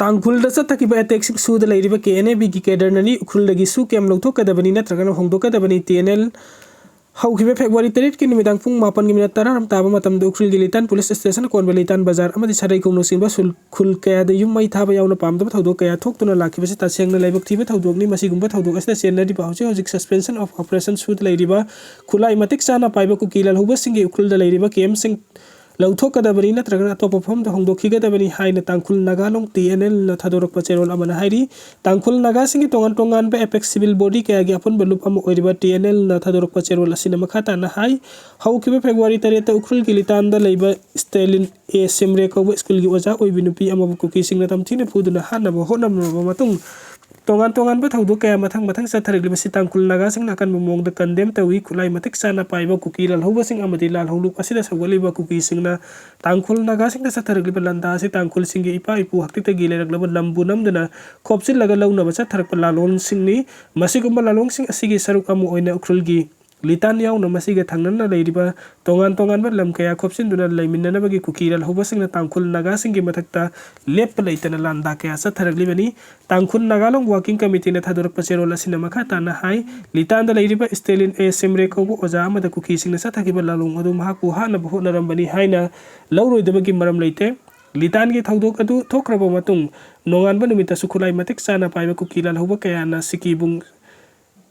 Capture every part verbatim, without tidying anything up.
ꯇꯥꯡꯈꯨꯜꯗ ꯆꯠꯊꯈꯤꯕ ꯑꯦꯇꯦꯛꯁꯤꯡ ꯁꯨꯗ ꯂꯩꯔꯤꯕ ꯀꯦ N A ꯕꯤꯒꯤ ꯀꯦꯗꯔꯅꯅꯤ ꯎꯈ꯭ꯔꯨꯜꯗꯒꯤ ꯁꯨ ꯀꯦꯝ ꯂꯧꯊꯣꯛꯀꯗꯕꯅꯤ ꯅꯠꯇ꯭ꯔꯒꯅ ꯍꯣꯡꯗꯣꯛꯀꯗꯕꯅꯤ꯫ ꯇꯤ ꯑꯦꯟ ꯑꯦꯜ ꯍꯧꯈꯤꯕ ꯐꯦꯕ꯭ꯔꯨꯋꯥꯔꯤ ꯇꯔꯦꯠꯀꯤ ꯅꯨꯃꯤꯗꯥꯡ ꯄꯨꯡ ꯃꯥꯄꯟꯒꯤ ꯃꯤꯅꯠ ꯇꯔꯥ ꯇꯥꯕ ꯃꯇꯝꯗ ꯎꯈ꯭ꯔꯨꯜꯒꯤ ꯂꯤꯇꯥꯟ ꯄꯨꯂꯤꯁ ꯁ꯭ꯇꯦꯁꯟ ꯑꯀꯣꯟꯕ ꯂꯤꯇꯥꯟ ꯕꯖꯥꯔ ꯑꯃꯗꯤ ꯁꯔꯩꯈꯣꯡꯅꯆꯤꯡꯕ ꯁꯨꯜ-, ꯈꯨꯜ ꯀꯌꯥꯗ ꯌꯨꯝ ꯃꯩ ꯊꯥꯕ ꯌꯥꯎꯅ ꯄꯥꯝꯗꯕ ꯊꯧꯗꯣꯛ ꯀꯌꯥ ꯊꯣꯛꯇꯨꯅ ꯂꯥꯛꯈꯤꯕꯁꯤ ꯇꯁꯦꯡꯅ ꯂꯥꯏꯕꯛ ꯊꯤꯕ ꯊꯧꯗꯣꯛꯅꯤ꯫ ꯃꯁꯤꯒꯨꯝꯕ ꯊꯧꯗꯣꯛ ꯑꯁꯤꯗ ꯆꯦꯟꯅꯔꯤꯕ ꯍꯧꯖꯤꯛ ꯍꯧꯖꯤꯛ suspension of operation ꯁꯨꯗ ꯂꯩꯔꯤꯕ ꯈꯨꯠꯂꯥꯏ ꯃꯇꯤꯛ ꯆꯥꯅ ꯄꯥꯏꯕ ꯀꯨꯀꯤ ꯂꯥꯜꯍꯧꯕꯁꯤꯡꯒꯤ ꯎꯈ꯭ꯔꯨꯜꯗ ꯂꯩꯔꯤꯕ ꯀꯦꯝꯁꯤꯡ ꯂꯧꯊꯣꯛꯀꯗꯕꯅꯤ ꯅꯠꯇ꯭ꯔꯒꯅ ꯑꯇꯣꯞꯄ ꯃꯐꯝꯗ ꯍꯣꯡꯗꯣꯛꯈꯤꯒꯗꯕꯅꯤ ꯍꯥꯏꯅ ꯇꯥꯡꯈꯨꯜ ꯅꯥꯒꯥꯂꯣꯡ ꯇꯤ ꯑꯦꯟ ꯑꯦꯜꯅ ꯊꯥꯗꯣꯔꯛꯄ ꯆꯦꯔꯣꯜ ꯑꯃꯅ ꯍꯥꯏꯔꯤ꯫ ꯇꯥꯡꯈꯨꯜ ꯅꯥꯒꯥꯁꯤꯡꯒꯤ ꯇꯣꯉꯥꯟ ꯇꯣꯉꯥꯟꯕ apex civil body ꯀꯌꯥꯒꯤ ꯑꯄꯨꯟꯕ ꯂꯨꯞ ꯑꯃ ꯑꯣꯏꯔꯤꯕ ꯇꯤ ꯑꯦꯟ ꯑꯦꯜꯅ ꯊꯥꯗꯣꯔꯛꯄ ꯆꯦꯔꯣꯜ ꯑꯁꯤꯅ ꯃꯈꯥ ꯇꯥꯅ ꯍꯥꯏ, ꯍꯧꯈꯤꯕ ꯐꯦꯕ꯭ꯔꯨꯋꯥꯔꯤ ꯇꯔꯦꯠꯇ ꯎꯈ꯭ꯔꯨꯜꯒꯤ ꯂꯤꯇꯥꯟꯗ ꯂꯩꯕ ꯁ꯭ꯇꯦꯂꯤꯟ ꯑꯦ ꯁꯤꯝꯔꯦ ꯀꯧꯕ ꯁ꯭ꯀꯨꯜꯒꯤ ꯑꯣꯖꯥ ꯑꯣꯏꯕꯤ ꯅꯨꯄꯤ ꯑꯃꯕꯨ ꯀꯨꯀꯤꯁꯤꯡꯅ ꯇꯝꯊꯤꯅ ꯐꯨꯗꯨꯅ ꯍꯥꯠꯅꯕ ꯍꯣꯠꯅꯔꯕ ꯃꯇꯨꯡ, ꯇꯣꯉꯥꯟ ꯇꯣꯉꯥꯟꯕ ꯊꯧꯗꯣꯛ ꯀꯌꯥ ꯃꯊꯪ ꯃꯊꯪ ꯆꯠꯊꯔꯛꯂꯤꯕꯁꯤ ꯇꯥꯡꯈꯨꯜ ꯅꯥꯒꯥꯁꯤꯡꯅ ꯑꯀꯟꯕ ꯃꯑꯣꯡꯗ condemn ꯇꯧꯏ꯫ ꯈꯨꯠꯂꯥꯏ ꯃꯇꯤꯛ ꯆꯥꯅ ꯄꯥꯏꯕ ꯀꯨꯀꯤ ꯂꯥꯜꯍꯧꯕꯁꯤꯡ ꯑꯃꯗꯤ ꯂꯥꯜꯍꯧꯂꯨꯞ ꯑꯁꯤꯗ ꯁꯧꯒꯠꯂꯤꯕ ꯀꯨꯀꯤꯁꯤꯡꯅ ꯇꯥꯡꯈꯨꯜ ꯅꯥꯒꯥꯁꯤꯡꯗ ꯆꯠꯊꯔꯛꯂꯤꯕ ꯂꯥꯟꯗꯥ ꯑꯁꯤ ꯇꯥꯡꯈꯨꯜꯁꯤꯡꯒꯤ ꯏꯄꯥ ꯏꯄꯨ ꯍꯥꯛꯇꯛꯇꯒꯤ ꯂꯩꯔꯛꯂꯕ ꯂꯝꯕꯨ ꯅꯝꯗꯨꯅ ꯈꯣꯞꯆꯤꯜꯂꯒ ꯂꯧꯅꯕ ꯆꯠꯊꯔꯛꯄ ꯂꯥꯂꯣꯡꯁꯤꯡꯅꯤ꯫ ꯃꯁꯤꯒꯨꯝꯕ ꯂꯥꯂꯣꯡꯁꯤꯡ ꯑꯁꯤꯒꯤ ꯁꯔꯨꯛ ꯑꯃ ꯑꯣꯏꯅ ꯎꯈ꯭ꯔꯨꯜꯒꯤ ꯂꯤꯇꯥꯟ ꯌꯥꯎꯅ ꯃꯁꯤꯒ ꯊꯪꯅꯅ ꯂꯩꯔꯤꯕ ꯇꯣꯉꯥꯟ ꯇꯣꯉꯥꯟꯕ ꯂꯝ ꯀꯌꯥ ꯈꯣꯞꯆꯤꯟꯗꯨꯅ ꯂꯩꯃꯤꯟꯅꯅꯕꯒꯤ ꯀꯨꯀꯤ ꯂꯥꯜꯍꯧꯕꯁꯤꯡꯅ ꯇꯥꯡꯈꯨꯜ ꯅꯥꯒꯥꯁꯤꯡꯒꯤ ꯃꯊꯛꯇ ꯂꯦꯞꯄ ꯂꯩꯇꯅ ꯂꯥꯟꯗꯥ ꯀꯌꯥ ꯆꯠꯊꯔꯛꯂꯤꯕꯅꯤ꯫ ꯇꯥꯡꯈꯨꯜ ꯅꯥꯒꯥꯂꯣꯡ ꯋꯥꯔꯀꯤꯡ ꯀꯃꯤꯇꯤꯅ ꯊꯥꯗꯣꯔꯛꯄ ꯆꯦꯔꯣꯜ ꯑꯁꯤꯅ ꯃꯈꯥ ꯇꯥꯅ ꯍꯥꯏ, ꯂꯤꯇꯥꯟꯗ ꯂꯩꯔꯤꯕ ꯁ꯭ꯇꯦꯂꯤꯟ ꯑꯦ ꯁꯤꯝꯔꯦ ꯀꯧꯕ ꯑꯣꯖꯥ ꯑꯃꯗ ꯀꯨꯀꯤꯁꯤꯡꯅ ꯆꯠꯊꯈꯤꯕ ꯂꯥꯂꯣꯡ ꯑꯗꯨ ꯃꯍꯥꯛꯄꯨ ꯍꯥꯠꯅꯕ ꯍꯣꯠꯅꯔꯝꯕꯅꯤ ꯍꯥꯏꯅ ꯂꯧꯔꯣꯏꯗꯕꯒꯤ ꯃꯔꯝ ꯂꯩꯇꯦ꯫ ꯂꯤꯇꯥꯟꯒꯤ ꯊꯧꯗꯣꯛ ꯑꯗꯨ ꯊꯣꯛꯈ꯭ꯔꯕ ꯃꯇꯨꯡ, ꯅꯣꯡꯉꯥꯟꯕ ꯅꯨꯃꯤꯠꯇꯁꯨ ꯈꯨꯠꯂꯥꯏ ꯃꯇꯤꯛ ꯆꯥꯅ ꯄꯥꯏꯕ ꯀꯨꯀꯤ ꯂꯥꯜꯍꯧꯕ ꯀꯌꯥꯅ ꯁꯤꯀꯤꯕꯨꯡ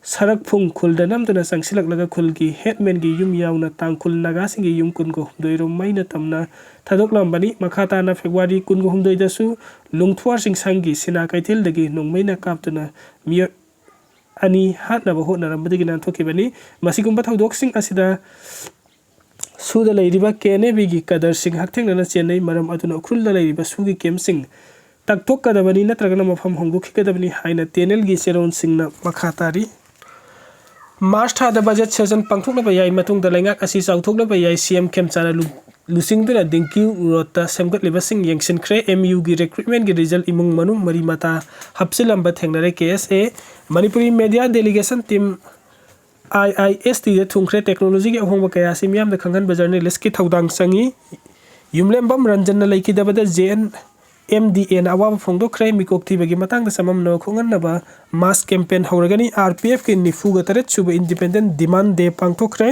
ꯁꯔꯛꯐꯨꯡ ꯈꯨꯜꯗ ꯅꯝꯗꯨꯅ ꯆꯪꯁꯤꯜꯂꯛꯂꯒ ꯈꯨꯜꯒꯤ headman ꯒꯤ ꯌꯨꯝ ꯌꯥꯎꯅ ꯇꯥꯡꯈꯨꯜ ꯅꯥꯒꯥꯁꯤꯡꯒꯤ ꯌꯨꯝ ꯀꯨꯟꯒ ꯍꯨꯝꯗꯣꯏ ꯔꯣꯝ ꯃꯩꯅ ꯇꯝꯅ ꯊꯥꯗꯣꯛꯂꯝꯕꯅꯤ꯫ ꯃꯈꯥ ꯇꯥꯅ ꯐꯦꯕ꯭ꯔꯨꯋꯥꯔꯤ ꯀꯨꯟꯒ ꯍꯨꯝꯗꯣꯏꯗꯁꯨ ꯂꯨꯡꯊ꯭ꯋꯥꯔ ꯆꯤꯡꯁꯥꯡꯒꯤ ꯁꯤꯅꯥ ꯀꯩꯊꯦꯜꯗꯒꯤ ꯅꯣꯡꯃꯩꯅ ꯀꯥꯞꯇꯨꯅ ꯃꯤꯑꯣꯏ ꯑꯅꯤ ꯍꯥꯠꯅꯕ ꯍꯣꯠꯅꯔꯝꯕꯗꯒꯤ ꯅꯥꯟꯊꯣꯛꯈꯤꯕꯅꯤ꯫ ꯃꯁꯤꯒꯨꯝꯕ ꯊꯧꯗꯣꯛꯁꯤꯡ ꯑꯁꯤꯗ ꯁꯨꯗ ꯂꯩꯔꯤꯕ ꯀꯦ ꯑꯦꯟ ꯑꯦ ꯕꯤꯒꯤ ꯀꯗꯔꯁꯤꯡ ꯍꯛꯊꯦꯡꯅꯅ ꯆꯦꯟꯅꯩ꯫ ꯃꯔꯝ ꯑꯗꯨꯅ ꯎꯈ꯭ꯔꯨꯜꯗ ꯂꯩꯔꯤꯕ ꯁꯨꯒꯤ ꯀꯦꯝꯁꯤꯡ ꯇꯛꯊꯣꯛꯀꯗꯕꯅꯤ ꯅꯠꯇ꯭ꯔꯒꯅ ꯃꯐꯝ ꯍꯣꯡꯗꯣꯛꯈꯤꯒꯗꯕꯅꯤ ꯍꯥꯏꯅ ꯇꯤ ꯑꯦꯟ ꯑꯦꯜꯒꯤ ꯆꯦꯔꯣꯜꯁꯤꯡꯅ ꯃꯈꯥ ꯇꯥꯔꯤ꯫ ꯃꯥꯔꯆ ꯊꯥꯗ ꯕꯖꯦꯠ ꯁꯦꯁꯟ ꯄꯥꯡꯊꯣꯛꯅꯕ ꯌꯥꯏ꯫ ꯃꯇꯨꯡꯗ ꯂꯩꯉꯥꯛ ꯑꯁꯤ ꯆꯥꯎꯊꯣꯛꯅꯕ ꯌꯥꯏ꯫ ꯁꯤ ꯑꯦꯝ ꯈꯦꯝꯆꯥꯅ ꯂꯨ-, ꯂꯨꯆꯤꯡꯗꯨꯅ ꯗꯤꯡꯀ꯭ꯌꯨ ꯔꯣꯗꯇ ꯁꯦꯝꯒꯠꯂꯤꯕꯁꯤꯡ ꯌꯦꯡꯁꯤꯟꯈ꯭ꯔꯦ꯫ ꯑꯦꯝ ꯌꯨꯒꯤ recruitment ꯒꯤ result ꯏꯃꯨꯡ ꯃꯅꯨꯡ ꯃꯔꯤ ꯃꯇꯥ ꯍꯥꯞꯆꯤꯜꯂꯝꯕ ꯊꯦꯡꯅꯔꯦ꯫ ꯀꯦ ꯑꯦꯁ ꯑꯦ ꯃꯅꯤꯄꯨꯔꯤ media delegation team ꯑꯥꯏ ꯑꯥꯏ ꯑꯦꯁ ꯇꯤꯗ ꯊꯨꯡꯈ꯭ꯔꯦ꯫ Technology ꯒꯤ ꯑꯍꯣꯡꯕ ꯀꯌꯥ ꯑꯁꯤ ꯃꯤꯌꯥꯝꯗ ꯈꯪꯍꯟꯕ journalist ꯀꯤ ꯊꯧꯗꯥꯡ ꯆꯪꯏ꯫ ꯌꯨꯝꯂꯦꯝꯕꯝ ꯔꯟꯖꯟꯅ ꯂꯩꯈꯤꯗꯕꯗ ꯖꯦ ꯑꯦꯟ ꯑꯦꯝ ꯗꯤ ꯑꯦꯅ ꯑꯋꯥꯕ ꯐꯣꯡꯗꯣꯛꯈ꯭ꯔꯦ꯫ ꯃꯤꯀꯣꯛ ꯊꯤꯕꯒꯤ ꯃꯇꯥꯡꯗ ꯆꯃꯝꯅꯕ ꯀꯣꯛꯍꯟꯅꯕ mass campaign ꯍꯧꯔꯒꯅꯤ꯫ ꯑꯥꯔ ꯄꯤ ꯑꯦꯐꯀꯤ ꯅꯤꯐꯨꯒ ꯇꯔꯦꯠ ꯁꯨꯕ Independence Demand Day ꯄꯥꯡꯊꯣꯛꯈ꯭ꯔꯦ꯫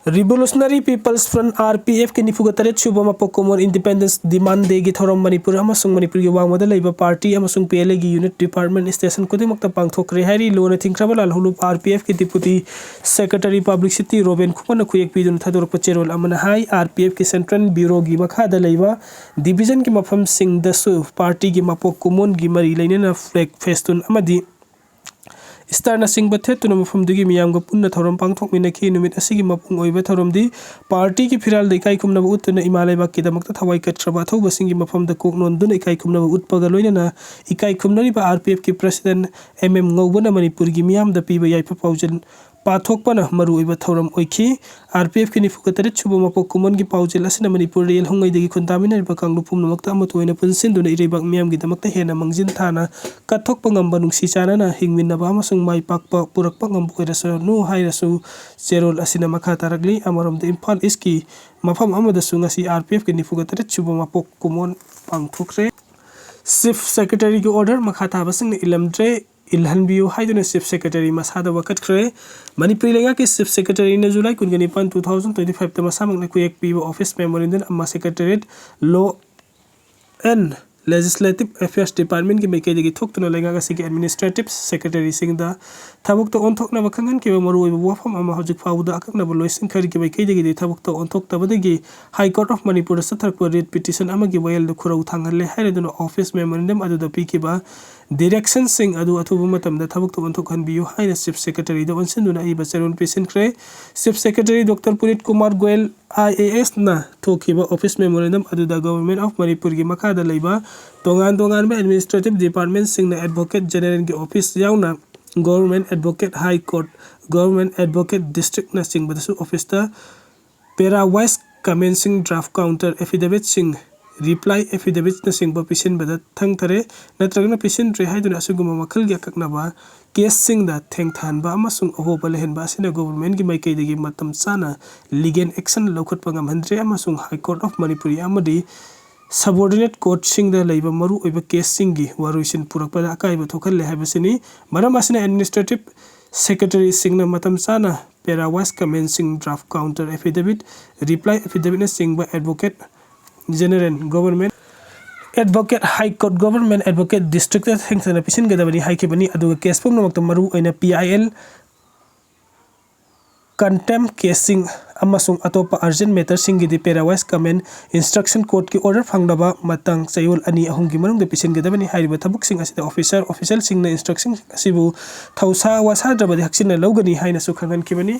Revolutionary People's Front, R P F ꯀꯤ ꯅꯤꯐꯨꯒ ꯇꯔꯦꯠ ꯁꯨꯕ ꯃꯄꯣꯛ ꯀꯨꯝꯑꯣꯟ Independence Demand Day ꯒꯤ ꯊꯧꯔꯝ ꯃꯅꯤꯄꯨꯔ ꯑꯃꯁꯨꯡ ꯃꯅꯤꯄꯨꯔꯒꯤ ꯋꯥꯡꯃꯗ ꯂꯩꯕ party ꯑꯃꯁꯨꯡ P L A ꯒꯤ unit department station ꯈꯨꯗꯤꯡꯃꯛꯇ ꯄꯥꯡꯊꯣꯛꯈ꯭ꯔꯦ ꯍꯥꯏꯔꯤ꯫ ꯂꯨꯅ ꯊꯤꯡꯈ꯭ꯔꯕ ꯂꯥꯜꯍꯧꯂꯨꯞ R P F ꯀꯤ Deputy Secretary Publicity ꯔꯣꯕꯤꯟ ꯈꯨꯃꯟꯅ ꯈꯨꯌꯦꯛ ꯄꯤꯗꯨꯅ ꯊꯥꯗꯣꯔꯛꯄ ꯆꯦꯔꯣꯜ ꯑꯃꯅ ꯍꯥꯏ, R P F ꯀꯤ Central Bureau ꯒꯤ ꯃꯈꯥꯗ ꯂꯩꯕ division ꯒꯤ ꯃꯐꯝꯁꯤꯡꯗꯁꯨ party ꯒꯤ ꯃꯄꯣꯛ ꯀꯨꯝꯑꯣꯟꯒꯤ ꯃꯔꯤ ꯂꯩꯅꯅ flag, festoon ꯑꯃꯗꯤ star ꯅꯆꯤꯡꯕ ꯊꯦꯠꯇꯨꯅ ꯃꯐꯝꯗꯨꯒꯤ ꯃꯤꯌꯥꯝꯒ ꯄꯨꯟꯅ ꯊꯧꯔꯝ ꯄꯥꯡꯊꯣꯛꯃꯤꯟꯅꯈꯤ꯫ ꯅꯨꯃꯤꯠ ꯑꯁꯤꯒꯤ ꯃꯄꯨꯡ ꯑꯣꯏꯕ ꯊꯧꯔꯝꯗꯤ party ꯒꯤ ꯐꯤꯔꯥꯜꯗ ꯏꯀꯥꯏ ꯈꯨꯝꯅꯕ ꯎꯠꯇꯨꯅ ꯏꯃꯥ ꯂꯩꯕꯥꯛꯀꯤꯗꯃꯛꯇ ꯊꯋꯥꯏ ꯀꯠꯈ꯭ꯔꯕ ꯑꯊꯧꯕꯁꯤꯡꯒꯤ ꯃꯐꯝꯗ ꯀꯣꯛ ꯅꯣꯟꯗꯨꯅ ꯏꯀꯥꯏ ꯈꯨꯝꯅꯕ ꯎꯠꯄꯒ ꯂꯣꯏꯅꯅ ꯏꯀꯥꯏ ꯈꯨꯝꯅꯔꯤꯕ R P F ꯀꯤ President M M ꯉꯧꯕꯅ ꯃꯅꯤꯄꯨꯔꯒꯤ ꯃꯤꯌꯥꯝꯗ ꯄꯤꯕ ꯌꯥꯏꯐ ꯄꯥꯎꯖꯦꯜ ꯄꯥꯊꯣꯛꯄꯅ ꯃꯔꯨꯑꯣꯏꯕ ꯊꯧꯔꯝ ꯑꯣꯏꯈꯤ꯫ R P F ꯀꯤ ꯅꯤꯐꯨꯒ ꯇꯔꯦꯠ ꯁꯨꯕ ꯃꯄꯣꯛ ꯀꯨꯝꯑꯣꯟꯒꯤ ꯄꯥꯎꯖꯦꯜ ꯑꯁꯤꯅ ꯃꯅꯤꯄꯨꯔꯗ ꯌꯦꯜꯍꯧꯉꯩꯗꯒꯤ ꯈꯨꯟꯗꯥꯃꯤꯟꯅꯔꯤꯕ ꯀꯥꯡꯂꯨꯞ ꯄꯨꯝꯅꯃꯛꯇ ꯑꯃꯠꯇ ꯑꯣꯏꯅ ꯄꯨꯟꯁꯤꯟꯗꯨꯅ ꯏꯔꯩꯕꯥꯛ ꯃꯤꯌꯥꯝꯒꯤꯗꯃꯛꯇ ꯍꯦꯟꯅ ꯃꯥꯡꯖꯤꯟ ꯊꯥꯅ ꯀꯠꯊꯣꯛꯄ ꯉꯝꯕ, ꯅꯨꯡꯁꯤ ꯆꯥꯟꯅꯅ ꯍꯤꯡꯃꯤꯟꯅꯕ ꯑꯃꯁꯨꯡ ꯃꯥꯏ ꯄꯥꯛꯄ ꯄꯨꯔꯛꯄ ꯉꯝꯕ ꯑꯣꯏꯔꯁꯅꯨ ꯍꯥꯏꯔꯁꯨ ꯆꯦꯔꯣꯜ ꯑꯁꯤꯅ ꯃꯈꯥ ꯇꯥꯔꯛꯂꯤ꯫ ꯑꯃꯔꯣꯝꯗ ꯏꯝꯐꯥꯜ ꯏꯁꯀꯤ ꯃꯐꯝ ꯑꯃꯗꯁꯨ ꯉꯁꯤ R P F ꯀꯤ ꯅꯤꯐꯨꯒ ꯇꯔꯦꯠ ꯁꯨꯕ ꯃꯄꯣꯛ ꯀꯨꯝꯑꯣꯟ ꯄꯥꯡꯊꯣꯛꯈ꯭ꯔꯦ꯫ Chief Secretary ꯒꯤ order ꯃꯈꯥ ꯊꯥꯕꯁꯤꯡꯅ ꯏꯜꯂꯝꯗ꯭ꯔꯦ꯫ ꯏꯜꯍꯟꯕꯤꯌꯨ ꯍꯥꯏꯗꯨꯅ Chief Secretary ꯃꯁꯥꯗ ꯋꯥꯀꯠꯈ꯭ꯔꯦ꯫ ꯃꯅꯤꯄꯨꯔꯤ ꯂꯩꯉꯥꯛꯀꯤ Chief Secretary ꯅ July ꯀꯨꯟꯒ ꯅꯤꯄꯥꯟ, two thousand twenty five ꯇ ꯃꯁꯥꯃꯛꯅ ꯈꯨꯌꯦꯛ ꯄꯤꯕ office memorandum ꯑꯃ Secretariat, Law and Legislative Affairs Department ꯀꯤ ꯃꯥꯏꯀꯩꯗꯒꯤ ꯊꯣꯛꯇꯨꯅ ꯂꯩꯉꯥꯛ ꯑꯁꯤꯒꯤ Administrative Secretary ꯁꯤꯡꯗ ꯊꯕꯛꯇ ꯑꯣꯟꯊꯣꯛꯅꯕ ꯈꯪꯍꯟꯈꯤꯕ ꯃꯔꯨꯑꯣꯏꯕ ꯋꯥꯐꯝ ꯑꯃ ꯍꯧꯖꯤꯛ ꯐꯥꯎꯕꯗ ꯑꯀꯛꯅꯕ ꯂꯣꯏꯁꯪ ꯈꯔꯒꯤ ꯃꯥꯏꯀꯩꯗꯒꯤꯗꯤ ꯊꯕꯛꯇ ꯑꯣꯟꯊꯣꯛꯇꯕꯗꯒꯤ High Court of ꯃꯅꯤꯄꯨꯔꯗ ꯆꯠꯊꯔꯛꯄ writ petition ꯑꯃꯒꯤ ꯋꯥꯌꯦꯜꯗ ꯈꯨꯔꯧ ꯊꯥꯡꯍꯜꯂꯦ ꯍꯥꯏꯔꯗꯨꯅ office memorandum ꯑꯗꯨꯗ ꯄꯤꯈꯤꯕ direction ꯁꯤꯡ ꯑꯗꯨ ꯑꯊꯨꯕ ꯃꯇꯝꯗ ꯊꯕꯛꯇ ꯑꯣꯟꯊꯣꯛꯍꯟꯕꯤꯌꯨ ꯍꯥꯏꯅ Chief Secretary ꯗ ꯑꯣꯟꯁꯤꯟꯗꯨꯅ ꯑꯏꯕ ꯆꯦꯔꯣꯜ ꯄꯤꯁꯤꯟꯈ꯭ꯔꯦ꯫ Chief Secretary Doctor ꯄꯨꯅꯤꯠ Kumar Goyal, I A S ꯅ ꯊꯣꯛꯈꯤꯕ office memorandum ꯑꯗꯨꯗ Government of ꯃꯅꯤꯄꯨꯔ ꯒꯤ ꯃꯈꯥꯗ ꯂꯩꯕ ꯇꯣꯉꯥꯟ ꯇꯣꯉꯥꯟꯕ administrative department ꯁꯤꯡꯅ Advocate General ꯒꯤ office ꯌꯥꯎꯅ Government Advocate High Court, Government Advocate District ꯅꯆꯤꯡꯕꯗꯁꯨ office ꯇ para voce commencing, draft counter affidavit ꯁꯤꯡ, reply affidavit ꯅꯆꯤꯡꯕ ꯄꯤꯁꯤꯟꯕꯗ ꯊꯪꯊꯔꯦ ꯅꯠꯇ꯭ꯔꯒꯅ ꯄꯤꯁꯤꯟꯗ꯭ꯔꯦ ꯍꯥꯏꯗꯨꯅ ꯑꯁꯤꯒꯨꯝꯕ ꯃꯈꯜꯒꯤ ꯑꯀꯛꯅꯕ case ꯁꯤꯡꯗ ꯊꯦꯡꯊꯍꯟꯕ ꯑꯃꯁꯨꯡ ꯑꯍꯣꯕ ꯂꯩꯍꯟꯕ ꯑꯁꯤꯅ government ꯀꯤ ꯃꯥꯏꯀꯩꯗꯒꯤ ꯃꯇꯝ ꯆꯥꯅ legal action ꯂꯧꯈꯠꯄ ꯉꯝꯍꯟꯗ꯭ꯔꯦ ꯑꯃꯁꯨꯡ High Court of ꯃꯅꯤꯄꯨꯔꯤ ꯑꯃꯗꯤ subordinate courtꯁꯤꯡꯗ ꯂꯩꯕ ꯃꯔꯨꯑꯣꯏꯕ caseꯁꯤꯡꯒꯤ ꯋꯥꯔꯣꯏꯁꯤꯟ ꯄꯨꯔꯛꯄꯗ ꯑꯀꯥꯏꯕ ꯊꯣꯛꯍꯜꯂꯦ ꯍꯥꯏꯕꯁꯤꯅꯤ꯫ ꯃꯔꯝ ꯑꯁꯤꯅ administrative secretaryꯁꯤꯡꯅ ꯃꯇꯝ ꯆꯥꯅ pair of voice commentꯁꯤꯡ, draft counter affidavit, reply affidavitꯅꯆꯤꯡꯕ advocate general, government advocate, high court government advocate districtꯇ ꯊꯦꯡꯊꯅ ꯄꯤꯁꯤꯟꯒꯗꯕꯅꯤ ꯍꯥꯏꯈꯤꯕꯅꯤ꯫ ꯑꯗꯨꯒ case ꯄꯨꯝꯅꯃꯛꯇ ꯃꯔꯨꯑꯣꯏꯅ P I L contempt caseꯁꯤꯡ ꯑꯃꯁꯨꯡ ꯑꯇꯣꯞꯄ urgent matterꯁꯤꯡꯒꯤꯗꯤ pair of voice comment instruction courtꯀꯤ order ꯐꯪꯂꯕ ꯃꯇꯥꯡ ꯆꯌꯣꯜ ꯑꯅꯤ ꯑꯍꯨꯝꯒꯤ ꯃꯅꯨꯡꯗ ꯄꯤꯁꯤꯟꯒꯗꯕꯅꯤ꯫ ꯍꯥꯏꯔꯤꯕ ꯊꯕꯛꯁꯤꯡ ꯑꯁꯤꯗ officer officialꯁꯤꯡꯅ instructionꯁꯤꯡ ꯑꯁꯤꯕꯨ ꯊꯧꯁꯥ ꯋꯥꯁꯥꯗ꯭ꯔꯕꯗꯤ ꯍꯛꯆꯤꯟꯅ ꯂꯧꯒꯅꯤ ꯍꯥꯏꯅꯁꯨ ꯈꯪꯍꯟꯈꯤꯕꯅꯤ꯫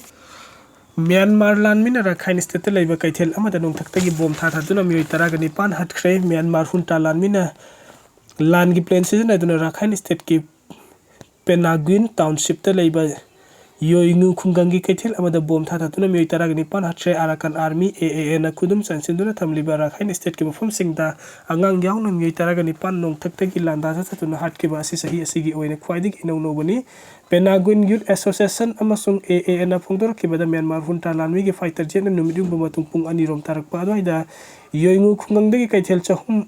ꯃ꯭ꯌꯥꯟꯃꯥꯔ ꯂꯥꯟꯃꯤꯅ ꯔꯥꯈꯥꯏꯟ stateꯇ ꯂꯩꯕ ꯀꯩꯊꯦꯜ ꯑꯃꯗ ꯅꯣꯡꯊꯛꯇꯒꯤ ꯕꯣꯝ ꯊꯥꯊꯗꯨꯅ ꯃꯤꯑꯣꯏ ꯇꯔꯥꯒ ꯅꯤꯄꯥꯟ ꯍꯥꯠꯈ꯭ꯔꯦ꯫ ꯃ꯭ꯌꯥꯟꯃꯥꯔ junta ꯂꯥꯟꯃꯤꯅ ꯂꯥꯟꯒꯤ plane ꯁꯤꯖꯤꯟꯅꯗꯨꯅ ꯔꯥꯈꯥꯏꯟ stateꯀꯤ ꯄꯦꯅꯥꯒ꯭ꯋꯤꯟ townshipꯇ ꯂꯩꯕ ꯌꯣꯏꯉꯨ ꯈꯨꯡꯒꯪꯒꯤ ꯀꯩꯊꯦꯜ ꯑꯃꯗ ꯕꯣꯝ ꯊꯥꯊꯗꯨꯅ ꯃꯤꯑꯣꯏ ꯇꯔꯥꯒ ꯅꯤꯄꯥꯟ ꯍꯥꯠꯈ꯭ꯔꯦ꯫ ꯑꯔꯥꯀꯥꯟ army, A A Nꯅ ꯈꯨꯗꯨꯝ ꯆꯟꯁꯤꯟꯗꯨꯅ ꯊꯝꯂꯤꯕ ꯔꯥꯈꯥꯏꯟ stateꯀꯤ ꯃꯐꯝꯁꯤꯡꯗ ꯑꯉꯥꯡ ꯌꯥꯎꯅ ꯃꯤꯑꯣꯏ ꯇꯔꯥꯒ ꯅꯤꯄꯥꯟ ꯅꯣꯡꯊꯛꯇꯒꯤ ꯂꯥꯟꯗꯥ ꯆꯠꯊꯗꯨꯅ ꯍꯥꯠꯈꯤꯕ ꯑꯁꯤ ꯆꯍꯤ ꯑꯁꯤꯒꯤ ꯑꯣꯏꯅ ꯈ꯭ꯋꯥꯏꯗꯒꯤ ꯏꯅꯧ ꯅꯧꯕꯅꯤ꯫ ꯄꯦꯅꯥꯒ꯭ꯋꯤꯟ Youth Association ꯑꯃꯁꯨꯡ A A Nꯅ ꯐꯣꯡꯗꯣꯔꯛꯈꯤꯕꯗ ꯃ꯭ꯌꯥꯟꯃꯥꯔ junta ꯂꯥꯟꯃꯤꯒꯤ fighter jetꯅ ꯅꯨꯃꯤꯠ ꯌꯨꯡꯕ ꯃꯇꯨꯡ ꯄꯨꯡ ꯑꯅꯤ ꯔꯣꯝ ꯇꯥꯔꯛꯄ ꯑꯗꯨꯋꯥꯏꯗ ꯌꯣꯏꯉꯨ ꯈꯨꯡꯒꯪꯗꯒꯤ ꯀꯩꯊꯦꯜ ꯆꯍꯨꯝ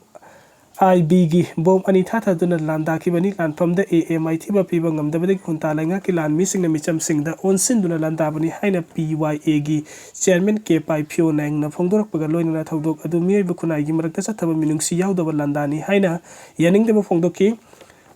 I Bꯒꯤ ꯕꯣꯝ ꯑꯅꯤ ꯊꯥꯊꯗꯨꯅ ꯂꯥꯟꯗꯥꯈꯤꯕꯅꯤ꯫ ꯂꯥꯟꯐꯝꯗ A A ꯃꯥꯏꯊꯤꯕ ꯄꯤꯕ ꯉꯝꯗꯕꯗꯒꯤ junta ꯂꯩꯉꯥꯛꯀꯤ ꯂꯥꯟꯃꯤꯁꯤꯡꯅ ꯃꯤꯆꯝꯁꯤꯡꯗ ꯑꯣꯟꯁꯤꯟꯗꯨꯅ ꯂꯥꯟꯗꯥꯕꯅꯤ ꯍꯥꯏꯅ P Y Aꯒꯤ chairman Kepay Phyo Naingꯅ ꯐꯣꯡꯗꯣꯔꯛꯄꯒ ꯂꯣꯏꯅꯅ ꯊꯧꯗꯣꯛ ꯑꯗꯨ ꯃꯤꯑꯣꯏꯕ ꯈꯨꯟꯅꯥꯏꯒꯤ ꯃꯔꯛꯇ ꯆꯠꯊꯕ ꯃꯤꯅꯨꯡꯁꯤ ꯌꯥꯎꯗꯕ ꯂꯥꯟꯗꯥꯅꯤ ꯍꯥꯏꯅ ꯌꯥꯅꯤꯡꯗꯕ ꯐꯣꯡꯗꯣꯛꯈꯤ꯫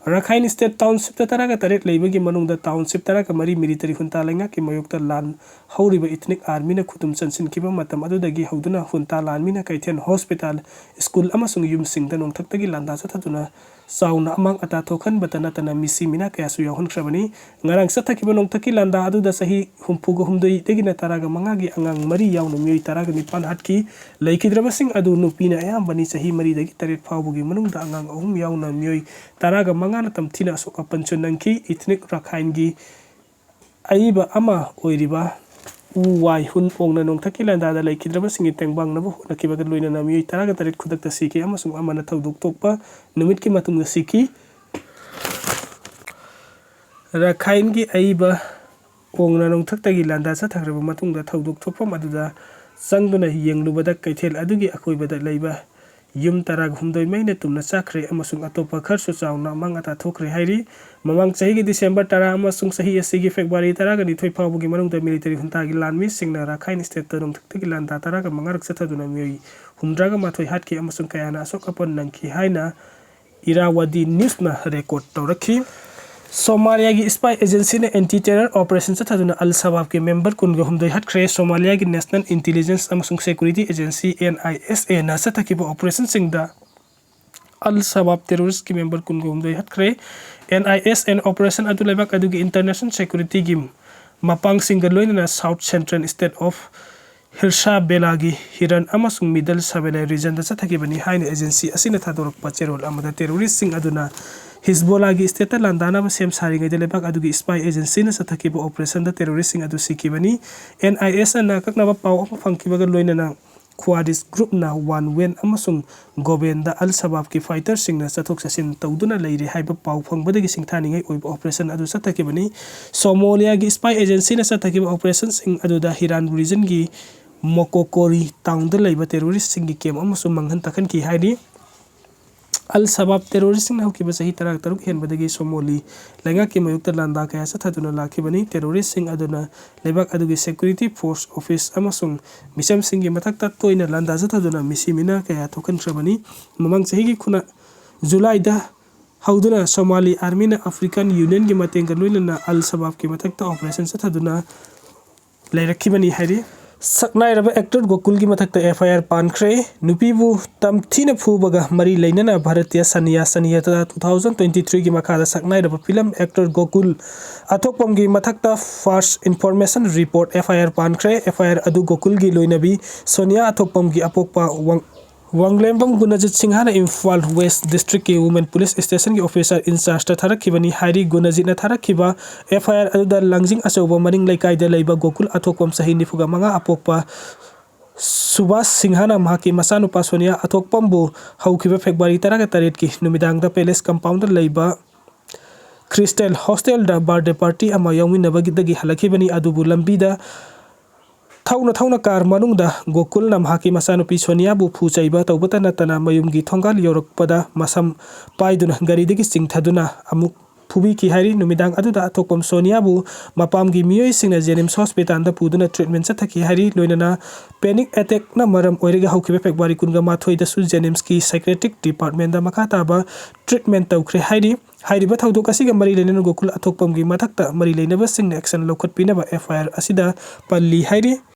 ꯔꯥꯈꯥꯏꯟ state townshipꯇ ꯇꯔꯥꯒ ꯇꯔꯦꯠ ꯂꯩꯕꯒꯤ ꯃꯅꯨꯡꯗ township ꯇꯔꯥꯒ ꯃꯔꯤ military junta ꯂꯩꯉꯥꯛꯀꯤ ꯃꯥꯌꯣꯛꯇ ꯂꯥꯟ ꯍꯧꯔꯤꯕ ethnic armyꯅ ꯈꯨꯗꯨꯝ ꯆꯟꯁꯤꯟꯈꯤꯕ ꯃꯇꯝ ꯑꯗꯨꯗꯒꯤ ꯍꯧꯗꯨꯅ junta ꯂꯥꯟꯃꯤꯅ ꯀꯩꯊꯦꯜ, hospital, school ꯑꯃꯁꯨꯡ ꯌꯨꯝꯁꯤꯡꯗ ꯅꯣꯡꯊꯛꯇꯒꯤ ꯂꯥꯟꯗꯥ ꯆꯠꯊꯗꯨꯅ ꯆꯥꯎꯅ ꯑꯃꯥꯡ ꯑꯇꯥ ꯊꯣꯛꯍꯟꯕꯇ ꯅꯠꯇꯅ ꯃꯤꯁꯤ ꯃꯤꯅꯥ ꯀꯌꯥꯁꯨ ꯌꯥꯎꯍꯟꯈ꯭ꯔꯕꯅꯤ꯫ ꯉꯔꯥꯡ ꯆꯠꯊꯈꯤꯕ ꯅꯣꯡꯊꯛꯀꯤ ꯂꯥꯟꯗꯥ ꯑꯗꯨꯗ ꯆꯍꯤ ꯍꯨꯝꯐꯨꯒ ꯍꯨꯝꯗꯣꯏꯗꯒꯤꯅ ꯇꯔꯥꯒ ꯃꯉꯥꯒꯤ ꯑꯉꯥꯡ ꯃꯔꯤ ꯌꯥꯎꯅ ꯃꯤꯑꯣꯏ ꯇꯔꯥꯒ ꯅꯤꯄꯥꯟ ꯍꯥꯠꯈꯤ꯫ ꯂꯩꯈꯤꯗ꯭ꯔꯕꯁꯤꯡ ꯑꯗꯨ ꯅꯨꯄꯤꯅ ꯑꯌꯥꯝꯕꯅꯤ꯫ ꯆꯍꯤ ꯃꯔꯤꯗꯒꯤ ꯇꯔꯦꯠ ꯐꯥꯎꯕꯒꯤ ꯃꯅꯨꯡꯗ ꯑꯉꯥꯡ ꯑꯍꯨꯝ ꯌꯥꯎꯅ ꯃꯤꯑꯣꯏ ꯇꯔꯥꯒ ꯃꯉꯥꯅ ꯇꯝꯊꯤꯅ ꯑꯁꯣꯛ ꯑꯄꯟꯁꯨ ꯅꯪꯈꯤ꯫ Ethnic ꯔꯥꯈꯥꯏꯟꯒꯤ ꯑꯏꯕ ꯑꯃ ꯑꯣꯏꯔꯤꯕ ꯎ ꯋꯥꯏ ꯍꯨꯟ ꯑꯣꯡꯅ ꯅꯣꯡꯊꯛꯀꯤ ꯂꯥꯟꯗꯥꯗ ꯂꯩꯈꯤꯗ꯭ꯔꯕꯁꯤꯡꯒꯤ ꯇꯦꯡꯕꯥꯡꯅꯕ ꯍꯣꯠꯅꯈꯤꯕꯒ ꯂꯣꯏꯅꯅ ꯃꯤꯑꯣꯏ ꯇꯔꯥꯒ ꯇꯔꯦꯠ ꯈꯨꯗꯛꯇ ꯁꯤꯈꯤ ꯑꯃꯁꯨꯡ ꯑꯃꯅ ꯊꯧꯗꯣꯛ ꯊꯣꯛꯄ ꯅꯨꯃꯤꯠꯀꯤ ꯃꯇꯨꯡꯗ ꯁꯤꯈꯤ꯫ ꯔꯥꯈꯥꯏꯟꯒꯤ ꯑꯏꯕ ꯑꯣꯡꯅ ꯅꯣꯡꯊꯛꯇꯒꯤ ꯂꯥꯟꯗꯥ ꯆꯠꯊꯈ꯭ꯔꯕ ꯃꯇꯨꯡꯗ ꯊꯧꯗꯣꯛ ꯊꯣꯛꯐꯝ ꯑꯗꯨꯗ ꯆꯪꯗꯨꯅ ꯌꯦꯡꯂꯨꯕꯗ ꯀꯩꯊꯦꯜ ꯑꯗꯨꯒꯤ ꯑꯀꯣꯏꯕꯗ ꯂꯩꯕ ꯌꯨꯝ ꯇꯔꯥꯒ ꯍꯨꯝꯗꯣꯏ ꯃꯩꯅ ꯇꯨꯝꯅ ꯆꯥꯛꯈ꯭ꯔꯦ ꯑꯃꯁꯨꯡ ꯑꯇꯣꯞꯄ ꯈꯔꯁꯨ ꯆꯥꯎꯅ ꯑꯃꯥꯡ ꯑꯇꯥ ꯊꯣꯛꯈ꯭ꯔꯦ ꯍꯥꯏꯔꯤ꯫ ꯃꯃꯥꯡ ꯆꯍꯤꯒꯤ ꯗꯤꯁꯦꯝꯕꯔ ꯇꯔꯥ ꯑꯃꯁꯨꯡ ꯆꯍꯤ ꯑꯁꯤꯒꯤ ꯐꯦꯕ꯭ꯔꯨꯋꯥꯔꯤ ꯇꯔꯥꯒ ꯅꯤꯊꯣꯏ ꯐꯥꯎꯕꯒꯤ ꯃꯅꯨꯡꯗ ꯃꯤꯂꯤꯇꯔꯤ ꯍꯨꯟꯇꯥꯒꯤ ꯂꯥꯟꯃꯤꯁꯤꯡꯅ ꯔꯥꯈꯥꯏꯟ ꯁ꯭ꯇꯦꯠꯇ ꯅꯣꯡꯊꯛꯇꯒꯤ ꯂꯥꯟꯗꯥ ꯇꯔꯥꯒ ꯃꯉꯥꯔꯛ ꯆꯠꯊꯗꯨꯅ ꯃꯤꯑꯣꯏ ꯍꯨꯝꯗ꯭ꯔꯥꯒ ꯃꯥꯊꯣꯏ ꯍꯥꯠꯈꯤ ꯑꯃꯁꯨꯡ ꯀꯌꯥꯅ ꯑꯁꯣꯛ ꯑꯄꯟ ꯅꯪꯈꯤ ꯍꯥꯏꯅ ꯏꯔꯥꯋꯥꯗꯤ ꯅ꯭ꯌꯨꯁꯅ ꯔꯦꯀꯣꯔꯗ ꯇꯧꯔꯛꯈꯤ꯫ ꯁꯣꯃꯥꯂꯤꯌꯥꯒꯤ ꯁ꯭ꯄꯥꯏ ꯑꯦꯖꯦꯟꯁꯤꯅ ꯑꯦꯟꯇꯤ ꯇꯦꯔꯔ ꯑꯣꯄꯔꯦꯁꯟ ꯆꯠꯊꯗꯨꯅ ꯑꯜ ꯁꯕꯥꯕꯀꯤ ꯃꯦꯝꯕꯔ ꯀꯨꯟꯒ ꯍꯨꯝꯗꯣꯏ ꯍꯥꯠꯈ꯭ꯔꯦ꯫ ꯁꯣꯃꯥꯂꯤꯌꯥꯒꯤ ꯅꯦꯁꯅꯦꯜ ꯏꯟꯇꯦꯂꯤꯖꯦꯟꯁ ꯑꯃꯁꯨꯡ ꯁꯦꯀ꯭ꯌꯨꯔꯤꯇꯤ ꯑꯦꯖꯦꯟꯁꯤ, ꯑꯦꯟ ꯑꯥꯏ ꯑꯦꯁ ꯑꯦꯅ ꯆꯠꯊꯈꯤꯕ ꯑꯣꯄꯔꯦꯁꯟꯁꯤꯡꯗ ꯑꯜ ꯁꯕꯥꯕ ꯇꯦꯔꯣꯔꯤꯁꯀꯤ ꯃꯦꯝꯕꯔ ꯀꯨꯟꯒ ꯍꯨꯝꯗꯣꯏ ꯍꯥꯠꯈ꯭ꯔꯦ꯫ ꯑꯦꯟ ꯑꯥꯏ ꯑꯦꯁ ꯑꯦꯅ ꯑꯣꯄꯔꯦꯁꯟ ꯑꯗꯨ ꯂꯩꯕꯥꯛ ꯑꯗꯨꯒꯤ ꯏꯟꯇꯔꯅꯦꯁꯅꯦꯜ ꯁꯦꯀ꯭ꯌꯨꯔꯤꯇꯤꯒꯤ ꯃꯄꯥꯡꯁꯤꯡꯒ ꯂꯣꯏꯅꯅ ꯁꯥꯎꯠ ꯁꯦꯟꯇ꯭ꯔꯦꯜ ꯁ꯭ꯇꯦꯠ ꯑꯣꯐ ꯍꯤꯔꯁꯥ ꯕꯦꯂꯥꯒꯤ ꯍꯤꯔꯟ ꯑꯃꯁꯨꯡ ꯃꯤꯗꯜ ꯁꯕꯦꯂꯥ ꯔꯤꯖꯟꯗ ꯆꯠꯊꯈꯤꯕꯅꯤ ꯍꯥꯏꯅ ꯑꯦꯖꯦꯟꯁꯤ ꯑꯁꯤꯅ ꯊꯥꯗꯣꯔꯛꯄ ꯆꯦꯔꯣꯜ ꯑꯃꯗ ꯇꯦꯔꯣꯔꯤꯁꯁꯤꯡ ꯑꯗꯨꯅ ꯍꯤꯖꯕꯣꯂꯥꯒꯤ ꯁ꯭ꯇꯦꯠꯇ ꯂꯥꯟꯗꯥꯅꯕ ꯁꯦꯝ ꯁꯥꯔꯤꯉꯩꯗ ꯂꯩꯕꯥꯛ ꯑꯗꯨꯒꯤ ꯁ꯭ꯄꯥꯏ ꯑꯦꯖꯦꯟꯁꯤꯅ ꯆꯠꯊꯈꯤꯕ ꯑꯣꯄꯔꯦꯁꯟꯗ ꯇꯦꯔꯣꯔꯤꯁꯁꯤꯡ ꯑꯗꯨ ꯁꯤꯈꯤꯕꯅꯤ꯫ ꯑꯦꯟ ꯑꯥꯏ ꯑꯦꯁ ꯑꯦꯅ ꯑꯀꯛꯅꯕ ꯄꯥꯎ ꯑꯃ ꯐꯪꯈꯤꯕꯒ ꯂꯣꯏꯅꯅ ꯈ꯭ꯋꯥꯔꯤꯁ ꯒ꯭ꯔꯨꯞꯅ ꯋꯥꯟ ꯋꯦꯟ ꯑꯃꯁꯨꯡ ꯒꯣꯕꯦꯟꯗ ꯑꯜ ꯁꯕꯥꯕꯀꯤ ꯐꯥꯏꯇꯔꯁꯤꯡꯅ ꯆꯠꯊꯣꯛ ꯆꯠꯁꯤꯟ ꯇꯧꯗꯨꯅ ꯂꯩꯔꯤ ꯍꯥꯏꯕ ꯄꯥꯎ ꯐꯪꯕꯗꯒꯤ ꯁꯤꯡꯊꯥꯅꯤꯡꯉꯥꯏ ꯑꯣꯏꯕ ꯑꯣꯄꯔꯦꯁꯟ ꯑꯗꯨ ꯆꯠꯊꯈꯤꯕꯅꯤ꯫ ꯁꯣꯃꯣꯂꯤꯌꯥꯒꯤ ꯁ꯭ꯄꯥꯏ ꯑꯦꯖꯦꯟꯁꯤꯅ ꯆꯠꯊꯈꯤꯕ ꯑꯣꯄꯔꯦꯁꯟꯁꯤꯡ ꯑꯗꯨꯗ ꯍꯤꯔꯥꯟ ꯔꯤꯖꯟꯒꯤ ꯃꯣꯀꯣꯀꯣꯔꯤ ꯇꯥꯎꯟꯗ ꯂꯩꯕ ꯇꯦꯔꯣꯔꯤꯁꯁꯤꯡꯒꯤ ꯀꯦꯝ ꯑꯃꯁꯨ ꯃꯥꯡꯍꯟ ꯇꯥꯛꯍꯟꯈꯤ ꯍꯥꯏꯔꯤ꯫ ꯑꯜ ꯁꯕꯥꯕ ꯇꯦꯔꯣꯔꯤꯁꯁꯤꯡꯅ ꯍꯧꯈꯤꯕ ꯆꯍꯤ ꯇꯔꯥꯇꯔꯨꯛ ꯍꯦꯟꯕꯗꯒꯤ ꯁꯣꯃꯣꯂꯤ ꯂꯩꯉꯥꯛꯀꯤ ꯃꯥꯌꯣꯛꯇ ꯂꯥꯟꯗꯥ ꯀꯌꯥ ꯆꯠꯊꯗꯨꯅ ꯂꯥꯛꯈꯤꯕꯅꯤ꯫ ꯇꯦꯔꯣꯔꯤꯁꯁꯤꯡ ꯑꯗꯨꯅ ꯂꯩꯕꯥꯛ ꯑꯗꯨꯒꯤ ꯁꯦꯀ꯭ꯌꯨꯔꯤꯇꯤ ꯐꯣꯔꯁ ꯑꯣꯐꯤꯁ ꯑꯃꯁꯨꯡ ꯃꯤꯆꯝꯁꯤꯡꯒꯤ ꯃꯊꯛꯇ ꯇꯣꯏꯅ ꯂꯥꯟꯗꯥ ꯆꯠꯊꯗꯨꯅ ꯃꯤꯁꯤ ꯃꯤꯅꯥ ꯀꯌꯥ ꯊꯣꯛꯍꯟꯈ꯭ꯔꯕꯅꯤ꯫ ꯃꯃꯥꯡ ꯆꯍꯤꯒꯤ ꯈꯨꯅ-, ꯖꯨꯂꯥꯏꯗ ꯍꯧꯗꯨꯅ ꯁꯣꯃꯥꯂꯤ ꯑꯥꯔꯃꯤꯅ ꯑꯐ꯭ꯔꯤꯀꯥꯟ ꯌꯨꯅꯤꯌꯟꯒꯤ ꯃꯇꯦꯡꯒ ꯂꯣꯏꯅꯅ ꯑꯜ ꯁꯕꯥꯕꯀꯤ ꯃꯊꯛꯇ ꯑꯣꯄꯔꯦꯁꯟ ꯆꯠꯊꯗꯨꯅ ꯂꯩꯔꯛꯈꯤꯕꯅꯤ ꯍꯥꯏꯔꯤ꯫ ꯁꯛꯅꯥꯏꯔꯕ ꯑꯦꯛꯇꯔ ꯒꯣꯀꯨꯜꯒꯤ ꯃꯊꯛꯇ ꯑꯦꯐ ꯑꯥꯏ ꯑꯥꯔ ꯄꯥꯟꯈ꯭ꯔꯦ꯫ ꯅꯨꯄꯤꯕꯨ ꯇꯝꯊꯤꯅ ꯐꯨꯕꯒ ꯃꯔꯤ ꯂꯩꯅꯅ Bharatiya Sania ꯁꯅꯤꯌꯥꯇꯥ two thousand twenty ꯊ꯭ꯔꯤꯒꯤ ꯃꯈꯥꯗ ꯁꯛꯅꯥꯏꯔꯕ ꯐꯤꯂꯝ ꯑꯦꯛꯇꯔ ꯒꯣꯀꯨꯜ ꯑꯊꯣꯛꯄꯝꯒꯤ ꯃꯊꯛꯇ ꯐꯥꯔꯁ ꯏꯟꯐꯣꯔꯃꯦꯁꯟ ꯔꯤꯄꯣꯔꯠ, ꯑꯦꯐ ꯑꯥꯏ ꯑꯥꯔ, ꯄꯥꯟꯈ꯭ꯔꯦ꯫ ꯑꯦꯐ ꯑꯥꯏ ꯑꯥꯔ ꯑꯗꯨ ꯒꯣꯀꯨꯜꯒꯤ ꯂꯣꯏꯅꯕꯤ ꯁꯣꯅꯤꯌꯥ ꯑꯊꯣꯛꯄꯝꯒꯤ ꯑꯄꯣꯛꯄ ꯋꯥꯡ-, ꯋꯥꯡꯂꯦꯝꯕꯝ ꯒꯨꯅꯖꯤꯠ ꯁꯤꯡꯍꯅ ꯏꯝꯐꯥꯜ ꯋꯦꯁ ꯗꯤꯁꯇ꯭ꯔꯤꯛꯀꯤ ꯋꯨꯃꯦꯟ ꯄꯨꯂꯤꯁ ꯁ꯭ꯇꯦꯁꯟꯒꯤ ꯑꯣꯐꯤꯁꯥꯔ ꯏꯟꯆꯥꯔꯖꯇ ꯊꯥꯔꯛꯈꯤꯕꯅꯤ ꯍꯥꯏꯔꯤ꯫ ꯒꯨꯅꯖꯤꯠꯅ ꯊꯥꯔꯛꯈꯤꯕ ꯑꯦꯐ ꯑꯥꯏ ꯑꯥꯔ ꯑꯗꯨꯗ ꯂꯥꯡꯖꯤꯡ ꯑꯆꯧꯕ ꯃꯅꯤꯡ ꯂꯩꯀꯥꯏꯗ ꯂꯩꯕ ꯒꯣꯀꯨꯜ ꯑꯊꯣꯛꯄꯝ, ꯆꯍꯤ ꯅꯤꯐꯨꯒ ꯃꯉꯥ, ꯑꯄꯣꯛꯄ ꯁꯨꯕꯥꯁ ꯁꯤꯡꯍꯅ ꯃꯍꯥꯛꯀꯤ ꯃꯆꯥꯅꯨꯄꯥ ꯁꯣꯅꯤꯌꯥ ꯑꯊꯣꯛꯄꯝꯕꯨ ꯍꯧꯈꯤꯕ ꯐꯦꯕ꯭ꯔꯨꯋꯥꯔꯤ ꯇꯔꯥꯒ ꯇꯔꯦꯠꯀꯤ ꯅꯨꯃꯤꯗꯥꯡꯗ ꯄꯦꯂꯦꯁ ꯀꯝꯄꯥꯎꯟꯗ ꯂꯩꯕ ꯈ꯭ꯔꯤꯁꯇꯦꯜ ꯍꯣꯁꯇꯦꯜꯗ ꯕꯥꯔꯗꯦ ꯄꯥꯔꯇꯤ ꯑꯃ ꯌꯥꯎꯃꯤꯟꯅꯕꯗꯒꯤ ꯍꯜꯂꯛꯈꯤꯕꯅꯤ꯫ ꯑꯗꯨꯕꯨ ꯂꯝꯕꯤꯗ ꯊꯧꯅ ꯊꯧꯅ ꯀꯥꯔ ꯃꯅꯨꯡꯗ ꯒꯣꯀꯨꯜꯅ ꯃꯍꯥꯛꯀꯤ ꯃꯆꯥꯅꯨꯄꯤ ꯁꯣꯅꯤꯌꯥꯕꯨ ꯐꯨ ꯆꯩꯕ ꯇꯧꯕꯇ ꯅꯠꯇꯅ ꯃꯌꯨꯝꯒꯤ ꯊꯣꯡꯒꯥꯜ ꯌꯧꯔꯛꯄꯗ ꯃꯁꯝ ꯄꯥꯏꯗꯨꯅ ꯒꯥꯔꯤꯗꯒꯤ ꯆꯤꯡꯊꯗꯨꯅ ꯑꯃꯨꯛ ꯐꯨꯕꯤꯈꯤ ꯍꯥꯏꯔꯤ꯫ ꯅꯨꯃꯤꯗꯥꯡ ꯑꯗꯨꯗ ꯑꯊꯣꯛꯄꯝ ꯁꯣꯅꯤꯌꯥꯕꯨ ꯃꯄꯥꯝꯒꯤ ꯃꯤꯑꯣꯏꯁꯤꯡꯅ ꯖꯦꯅꯤꯝꯁ ꯍꯣꯁꯄꯤꯇꯥꯜꯗ ꯄꯨꯗꯨꯅ ꯇ꯭ꯔꯤꯠꯃꯦꯟ ꯆꯠꯊꯈꯤ ꯍꯥꯏꯔꯤ꯫ ꯂꯣꯏꯅꯅ ꯄꯦꯅꯤꯛ ꯑꯦꯇꯦꯛꯅ ꯃꯔꯝ ꯑꯣꯏꯔꯒ ꯍꯧꯈꯤꯕ ꯐꯦꯕ꯭ꯔꯨꯋꯥꯔꯤ ꯀꯨꯟꯒ ꯃꯥꯊꯣꯏꯗꯁꯨ ꯖꯦꯅꯤꯝꯁꯀꯤ ꯁꯥꯏꯀ꯭ꯔꯦꯇꯤꯛ ꯗꯤꯄꯥꯔꯠꯃꯦꯟꯗ ꯃꯈꯥ ꯇꯥꯕ ꯇ꯭ꯔꯤꯠꯃꯦꯟ ꯇꯧꯈ꯭ꯔꯦ ꯍꯥꯏꯔꯤ꯫ ꯍꯥꯏꯔꯤꯕ ꯊꯧꯗꯣꯛ ꯑꯁꯤꯒ ꯃꯔꯤ ꯂꯩꯅꯅ ꯒꯣꯀꯨꯜ ꯑꯊꯣꯛꯄꯝꯒꯤ ꯃꯊꯛꯇ ꯃꯔꯤ ꯂꯩꯅꯕꯁꯤꯡꯅ ꯑꯦꯛꯁꯟ ꯂꯧꯈꯠꯄꯤꯅꯕ ꯑꯦꯐ ꯑꯥꯏ ꯑꯥꯔ ꯑꯁꯤꯗ ꯄꯜꯂꯤ ꯍꯥꯏꯔꯤ꯫